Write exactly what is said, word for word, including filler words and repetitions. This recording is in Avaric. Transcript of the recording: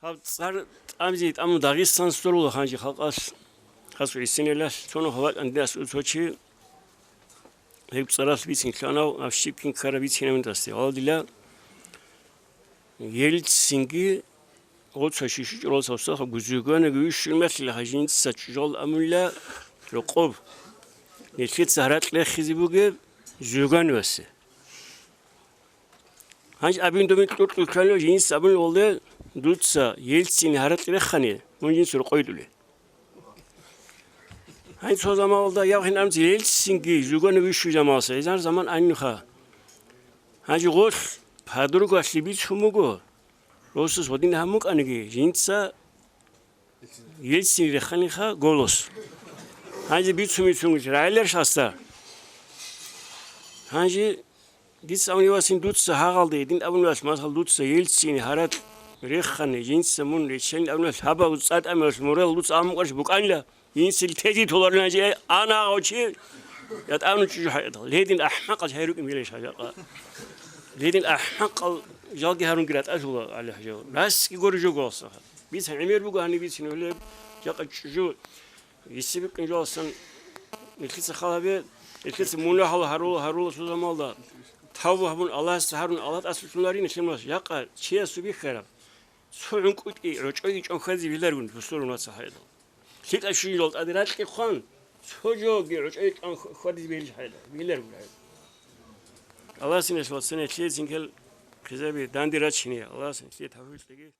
Гьаб цӀар тӀамзи тӀамун Дагъистан сорулаха гьанже халкъалъ, хасго гӀисинилалъ цо нухалъ вакӀан диас цо чи, гьеб цӀаралъ бицин лъанав, гьаб щибкин ккараб бицинаб дасде. Гьалдила Ельцинги гъоца шиши чӀурал савсаха гузугана гуйщун мехлъила гьажинца чӀужал амулла рокъоб. Нилъеца гьаракь рехизе бугеб Зюганвасе. Гьанж абин-добин кьуркьул ккани жинца абун гьолде, дуца Ельцин гьаракь рехани, мун жинца рокъойдули. Гьанж цо заманалда явхин амц Ельцинги жугана вищу замалса, гьезар заман аннуха. Гьанж гъолъ подругалъе бицун буго, росас гьодин гьамукӀаниги, жинца Ельцин реханиха голос. Гьанже бицун-бицун рагӀилар шалса. Гьанже дица авнивасин дуца гьагъалде, дин абунвас масал дуца Ельцин гьарат реххани, жинца мун речен абунвас гьабав цӀатӀамилас мурел дуца амукъаш букӀанила, жинцил тезе толарилан же ана гъочи, ятӀавну чӀужу хӀайдал. Ледин ахӀмакъал хӀайрукӀин билеш хӀажакъа. Ледин ахӀмакъал жалги гьарунги ратӀалъула гӀали хӀажав. Расги гори жо голсаха. Бица гӀемер буго гьаниб бицин гьулеб, жакъа чӀужу Гьесиб къинжаласан нилъеца халабе, нилъеца мунагьал гьарула, гьарула цо замалда. Тавба гьабун, Аллагьасда гьарун, Аллагь тӀасалъулари нилъер мунагь. Якъа чиясу бихьараб. Цо гӀункӀутӀи гӀочӀойги чӀван хьвазе биларгун, бусурун ваца хӀайдал. ЛъикӀа щуйнал тӀаде ракьи хъван, цо жоги гӀочӀойги чӀван хьвадизе бегьилищ хӀайдал, биларгун хӀайдал. Аллагьас нилъ вацане лъие цинкел хъизаби данде рачине, Аллагьас нилъее тавфикъ кьеги.